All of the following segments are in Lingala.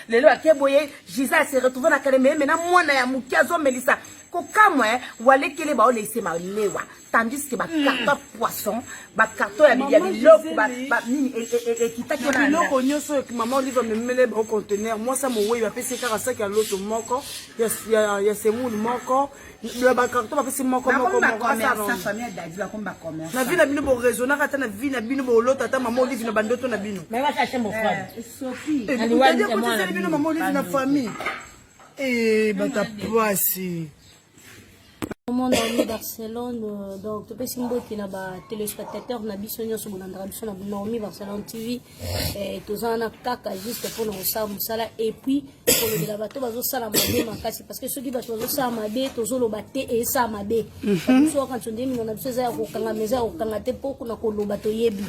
Lelo ake boye, Gisèle se retrouve na kalembe na mwana ya moke azomelisa. Kokamwa eh, walekele baolese malewa. Tandis que ba carton poisson, ba carton ya ya biloko ba ba nini ekitaki na biloko nyonso oyo mama Olive amemele ba conteneur, mwasi ya mowei bapesi kaka saki ya loso moko ya ya ya semoule moko ya ba carton bapesi moko moko moko. Na vie na bino bo raisonnaka ata na vie na bino bolota ata mama Olive na bandoto na bino. Kotiseli bino mama Olive na famille. Eh bata pasi. Maman Naomi Barcelone, euh, donc topesi mbote na ba téléspectateurs na biso nyonso bolandaka biso na Naomi Barcelone TV. Eh, toza wana kaka juste mpona kosala mosala et puis kolobela bato bazosala mabe makasi parce que soki bato bazosala mabe tozoloba te esala mabe. Biso wakanso nde mingo na biso eza ya kokanga mais eza ya kokanga te mpo na koloba toyebi.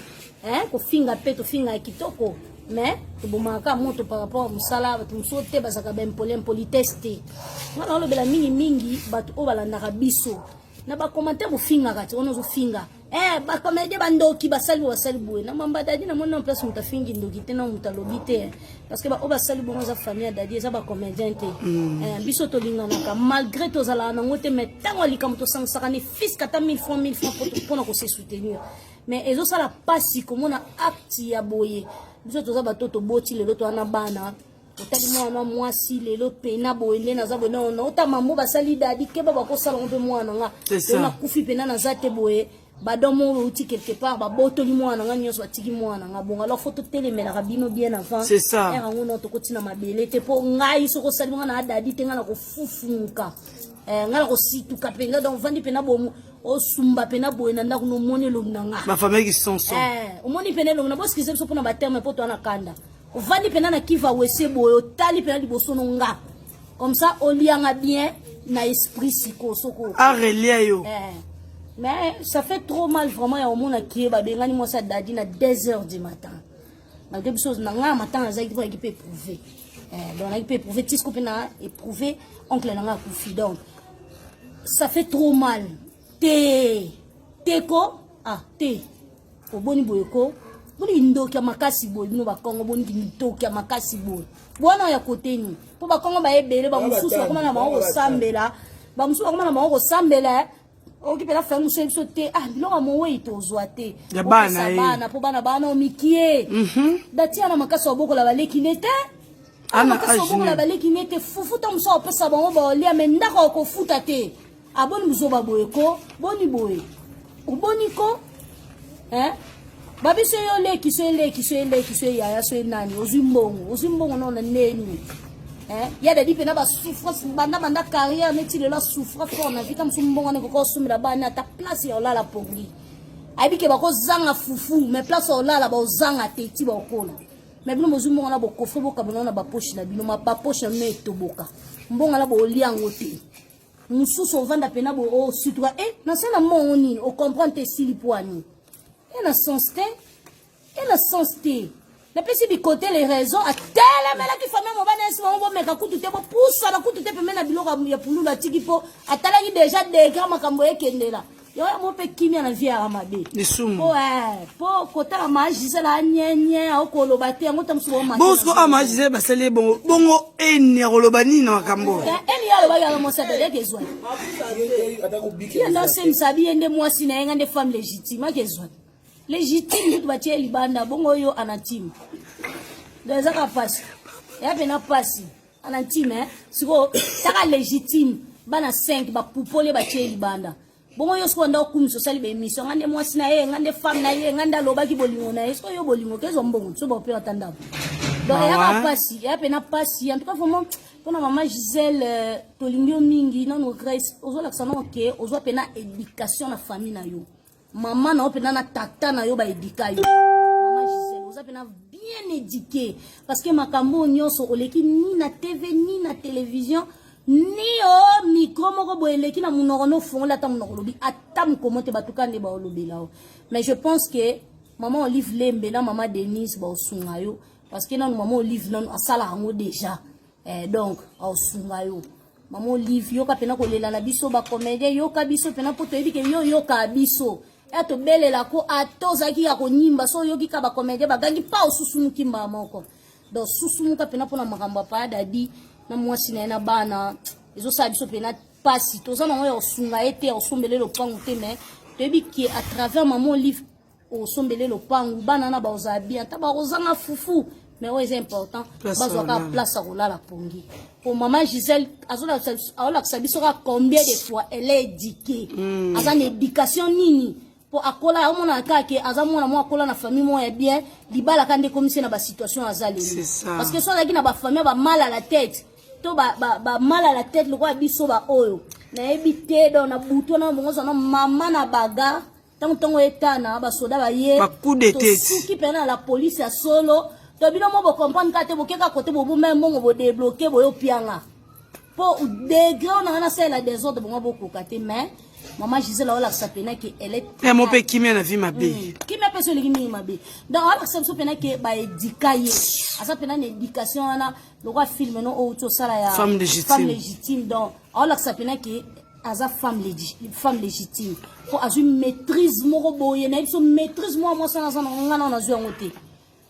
Eh, kofinga mpe tofinga ya kitoko mais tobomaka kaka moto par rapport ya mosala. Bato mosusu te bazalaka baimpoli, impolitesse te. Nga naolobela mingimingi bato oyo balandaka biso na bacommentaire, bofingaka te wana ozofinga eh, bacomédien bandoki, basali boye, basali boye. Na mamba Dadi namoni na place moto afingi ndoki te na moto alobi te, parce que baoyo basali bongo eza famille ya Dadi, eza bacomédien te. Eh, biso tolinganaka malgré tozalaka nango te, mais ntango ya likambo tosangisaka ne fiske ata 1000 francs, 1000 francs mpona kose soutenir. Mais ezosala mpasi komona acte ya boye. Biso toza bato toboti lelo, toza na bana. Otali mwana mwasi lelo pena boye nde naza boye na ota mambo basali Dadi, keba bakosala ngo mpe mwana nga lelo nakufi pena naza te boye, badomo oyo euti quelque part babotoli mwana nga nyonso, batiki mwana nga bongo. Alors faut totelemelaka bino bien avant. C'est ça. Ere yango no tokoti na mabele te, mpo ngai soki osali nga na Dadi te, ngai na kofufumuka, ngai na kosituka mpenza. Donc vandi mpena bomo osumba mpena boye na ndako, nomoni elongi na nga. Bafamille qui sont Omoni mpena elongi na bosikise biso mpona baterme mpo toa na kanda. Ovandi mpena na kiva wese boye, otali mpena liboso no nga comme ça, olianga bien na esprit siko soko arelia yo. Mais ça fait trop mal vraiment ya omona kie babengani mwasi ya Dadi na 2 heures du matin, malgré biso na ngai matin nazalaki mpo nayaki mpe éprouvé. Donc nayaki mpe éprouvé tisco mpe na éprouvé oncle na ngai akufi. Donc ça fait trop mal te teko ah te oboni boye ko boni kindoki ya makasi boye. Bino Bakongo, boni kindoki ya makasi boye bwana ya kote nini? Mpo Bakongo baebele, bamosusu bakoma na bango kosambela, bamosusu bakoma na bango kosambela. Oki mpena fai mosu biso te, ah biloko ya mowei tozwa te. Ya bana ye. Bana mpo bana bana omikie datia na makasi babokola baleki ne te. Ana makasi babokola age. Baleki ne te fufu ta mosu akopesa bango baolia me ndako akofuta te. Aboni buzoba boye ko boni boye oboni ko eh? Babiso yo leki so eleki so eleki so eyaya so enani ozwi mbongo, ozwi mbongo nao na ndeni eh? Ya Dadi mpena basouffrance banda banda carrière neti lelo asouffra fort na vita mosu. Mbongo wana ekoka osomela bana ata place ya olala pongi. Ayebi ke bakozanga fufu, mais place ya olala baozanga te ti baokola. Mais bino bozwi mbongo na bokofre, bokabona na bapoche na bino, bapoche na bino etoboka, mbongo na bolia yango te. Mosusu ovanda mpena bo osutuka e nasala mbongo nini, ocomprendre te esili po ani e na sens te, e na sens te. Napesi bikote les raisons atelemelaki famille mobali na esi bango bomeka kutu te, bopusana kutu te pembeni na biloko ya pululu atiki mpo atalaki déjà degré makambo ekendela yango. Yango mpe kimia na vie yaka mabe. Lisumu. Po po kotala ma Gisele anyenye aokoloba te yango ta mosusu baomata. Bongo ama Gisele basali ye bongo bongo, eni akoloba nini na makambo oyo? Eni ye alobaki yaka mwasi adadeke ezwani ye nde asemisa bi ye nde mwasi na ye, nga nde femme légitime ake ezwani légitime kutu batie ye libanda bongo oyo anatime. Donc ezaka pasi eya mpena pasi anatime sikoyo taka légitime bana 5 bapupoli ye batie ye libanda bongo. Yo sikoyo nda okumisa, osali baémission, nga nde mwasi na ye, nga nde femme na ye, nga nde alobaki bolingo na ye. Sikoyo yo bolingo kezwa mbongo so baopera ata ndako. Donc eyaka pasi, eya mpena pasi en tout cas vraiment mpona mama Gisele. Tolingi yo mingi nano Grace, ozolakisa nano ke ozwa mpena éducation na famille na yo, mama na yo mpena na tata na yo baéduquer yo. Mama Gisele oza mpena bien éduqué, parce que makambo oyo nyonso oleki ni na TV ni na télévision ni o micro moko boye eleki na monoko no ofongola ata monoko olobi ata mokomo te, batuka nde baolobela o. Mais je pense que mama Olive Lembe na mama Denise baosunga yo, parce que nanu mama Olive nanu asalaka yango déjà. Donc aosunga yo mama Olive. Yoka mpena kolela na biso bacomédien, yoka biso mpena mpo toyebi ke yo yoka biso ya tobelela ko ata ozalaki ya konyimba so oyoki ka bacomédien bagangi pa osusumuki mbala moko. Donc susumuka mpena mpona makambo ya paya Dadi na mwasi na ye na bana, ezosala biso mpena pasi. Toza nango ya kosunga ye te, ya kosombela ye lopangu te, mais toyebi ke à travers mama Olive osombele lopangu, bana na bakozala bien, ata bakozanga fufu, mais oyo eza important, bazwa kaka place ya kolala pongi. Po mama Gisèle azolakisa biso kaka combien de fois elle est éduquée, aza na éducation nini, po akola, aomona kaka ke aza mwana moko akola na famille moko ya bien. Libala kaka nde ekomisi na basituation aza lelo, parce que so azalaki na bafamille ba mal à la tête to ba mal à la tête lokola biso baoyo nayebi te. Donc na butu wana bongo ozana mama na bagarre, ntango ntongo etana, basoda baye, tosuki mpena na la police ya solo. To bino mo bocomprendre kaka te, bokeka kote boboma mbongo, bodébloquer, boyopianga mpo degré oyo nanga nasalela désordre bongo bokoka te. Mais mama Gisele aolakisa mpena ke elle est mo mpe kimia na vie mabe. Kimia mpe so eleki mingi mabe. Donc aolakisa biso mpena ke baéduquer ye, aza mpena na éducation wana lokola film no oyo uti osala ya Femme légitime. Femme légitime. Donc aolakisa mpena ke aza femme légitime, po azwi maîtrise moko boye. Nayebi so maîtrise moko mwasi wana aza na nga na nazwi yango te,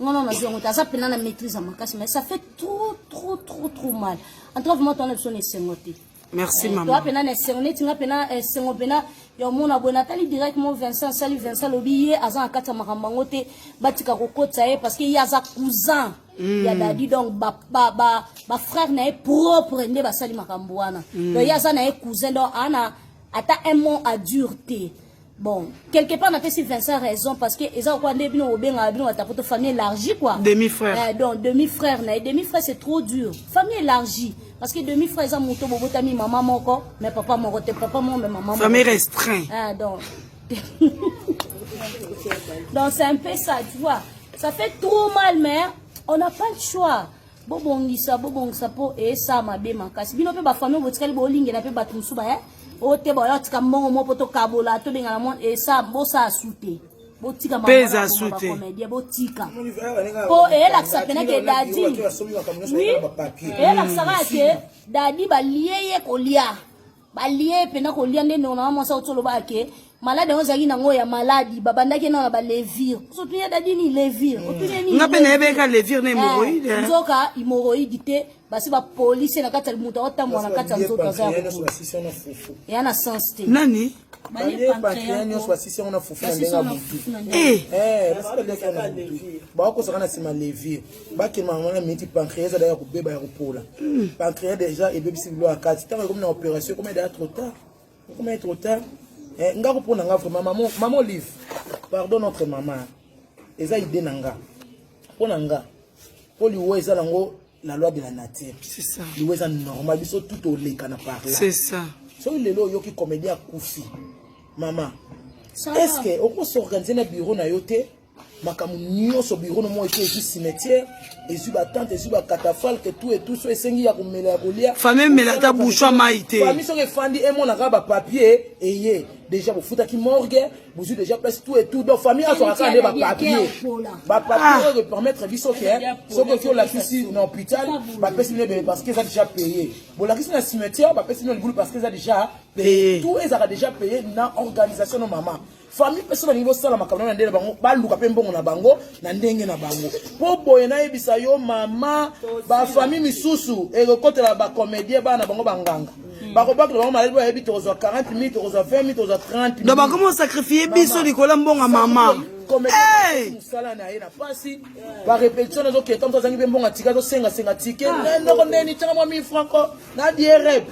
nga na nazwi yango te. Aza mpena na maîtrise ya makasi, mais ça fait trop trop trop trop mal. En tout cas, vraiment, towana biso na esengo te. Merci. Toa mama. Mpena na esengo neti nga mpena esengo mpena ya omona boye. Natali direct mo Vincent asali. Vincent alobi ye aza na kati ya makambo yango te, batika kokotisa ye parce que ye aza cousin ya Dadi. Donc bafrère na ye propre nde basali makambo wana. Donc ye aza na ye cousin, donc ana ata un mot à dire te. Bon, quelque part napesi Vincent raison, parce que eza kokoa nde bino bobengaka bino batapoto famille élargie, quoi. Demi frère. Donc demi frère na ye, demi frère, c'est trop dur. Famille élargie, parce que demi frère eza moto bobotami mama moko mais papa moko te, papa moko mais mama moko. Famille restreint. Ah, donc c'est un peu ça, tu vois. Ça fait trop mal, mais on n'a pas le choix. Bobongisa, bobongisa, mpo esala mabe makasi. Bino mpe bafamille botikali, bolingela mpe bato mosusu baya oyo te, baya tika mbongo moko mpo tokabola, tobengana mwa esa. Bosala su te, botika. Mpe eza su te. Comédien, botika, mpo eyelakisa pena ke Dadi, oui, eyelakisaka ke Dadi balie ye kolia, balie ye mpena kolia. Nde ndeko nanga mwasi auti olobaka ke maladi yango ezalaki nango ya maladi, babandaki nano na balevire. Otuni ya Dadi nini levire, otuni ye nini? Nga mpe nayebeka levire na hémorroïde. Eh, nzoka hémorroïde te, basi bapolisi na kati ya moto aotambola na kati ya nzoto aza ya kokola, eya na sens te. Nani? Balie pancréas nyonso, basisi yango na fufu na ndenge ya butu. Eh. Basi baliaki yango na butu, bakosaka na nsima levire, bakema yango na miniti. Pancréas eza ya kobeba, ya kopola. Pancréas déjà ebebisi biloko ya kati. Ntango ekomi na opération, ekomi déjà trop tard, ekomi trop tard. Nga ko mpona nga vraiment, mama, mama Olive, pardon, notre mama, eza idée na nga. Mpo na nga, mpo liwa eza nango la loi de la nature. C'est ça. Liwa eza normal, biso tout toleka na par là. C'est ça. Soki lelo oyoki comédien akufi, mama, est ce que okos'organiser na bureau na yo te, makambo nyonso, bureau no moko eke ezwi cimetière, ezwi batente, ezwi bacatafalque, tout et tout, so esengi ya komela, ya kolia? Famille emela ata bouchon mai te. Famille soki efandi, emonaka bapapier eye déjà, bofutaki morgue, bozwi déjà place, tout et tout. Donc famille azwaka kaka nde bapapier, bapapier oyo permettre biso ke soki oki olakisi na hôpital, bapesi bino ebele parce que eza déjà payé. Bolakisi na cimetière, bapesi bino libulu parce que eza déjà payé. Tout ezalaka déjà payé na organisation no mama. Famille mpe so balingi bosala makambo na ndenge na bango, baluka mpe mbongo na bango na ndenge na bango. Mpo boye nayebisa yo mama, bafamille misusu ekokotela bacomédien, bana na bango banganga, bakobakela bango maladi, bayebi tokozwa 40 000, tokozwa 20 000, tokozwa 30 000. Donc bakoma osacrifier biso likolo ya mbongo ya mama. Hey! Mosala na ye na pasi, barépétition nazoketa, moto azangi mpe mbongo atika, azosengasenga tike ndoko ndeni, tianga mwa 1000 franco na dierep,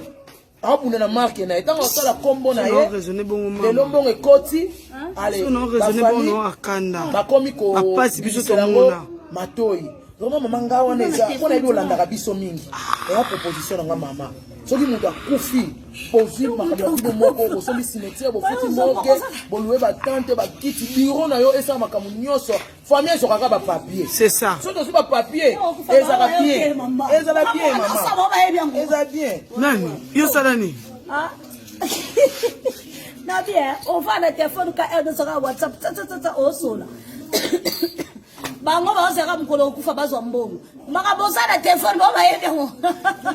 aobunda na marke na ye ntango asala kombo na ye. Raisonne bongo, mama. Lelo mbongo ekoti, ale So na raisonne bongo, akanda. bakomi Bapasi biso kobimisela yango tomona. matoi. Vraiment mama, nga wana eza mpo nayebi olandaka biso mingi. Eya proposition na nga mama, soki moto akufi, bozwi makambo ya bino moko, bosombi cimetière, bofuti morgue, bolouer batente, bakiti, bureau na yo esala makambo nyonso, famille ezwakaka bapapier. C'est ça. Soki tozwi bapapier, ezalaka bien, ezala bien mama, eza bien. Nani yosala nini? Na bien, ova na telefone ka heure nyonso, WhatsApp tsatsatsa, osola bango baozaka mokolo okufa, bazwa mbongo. Makambo oza na telefone, bao bayebi yango.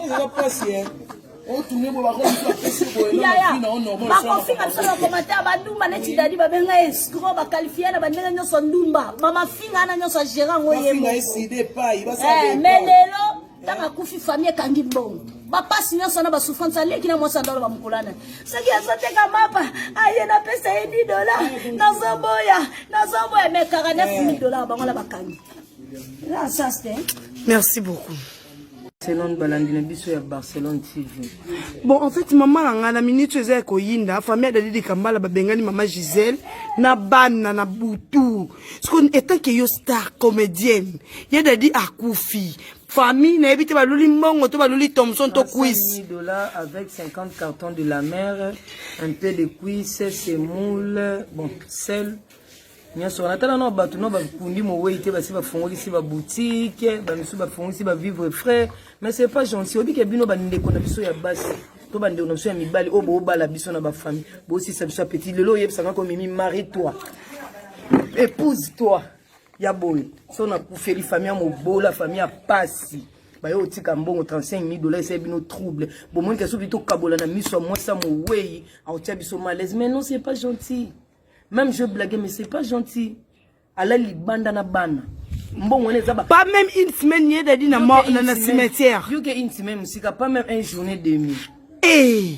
Eza pasi. Yaya, bakofinga biso na commentaire bandumba neti dadi babenga escro bakalifie na bandenge nyonso ndumba bamafinga wana nyonso agere yango ye moko eh, mais lelo ntango akufi famille ekangi mbongo bapasi nyonso na basouffrance aleki na mwasi andalo bamokolana soki azoteka mapa aye napesa ye 10 dollar nazoboya nazoboya mais 49 000 dollar bango na bakangi eza sas te. Merci beaucoup. Barcelone, balandi na biso ya Barcelone TV. Bon, en fait, mama na ngai na minute oyo eza ya koyinda, famille ya Dadi Dikambala babengani mama Gisèle na bana na butu. Siko etant que yo star comédienne, ya Dadi akufi. Famille nayebi te baluli mbongo to baluli Thomson to cuisse. Dollars avec 50 cartons de la mer, un peu de cuisse, semoule, bon, sel. Nyonso wana tala nao bato nao bakundi mowei te, basi bafungolisi baboutique, bamisusu bafungolisi bavivre frais, mais c'est pas gentil. Obike bino bandeko na biso ya basi to bandeko na biso ya mibali oyo boobala biso na bafamille, bosisa biso apeti. Lelo oyebisanga ko mimi, marie toi, épouse toi ya boye. So nakufeli famille ya mobola, famille ya pasi, baye otika mbongo 35 000 dollars, esali bino trouble. Bomoni ke soki tokabola na miso ya mwasi ya mowei, aotia biso malaise. Mais non, c'est pas gentil. Même je blague, mais c'est pas gentil. Ala libanda na bana, mbongo wana eza pas même une semaine ye Dadi na mort na cimetière. Yoke une semaine mosika, pas même une journée demi. Eh.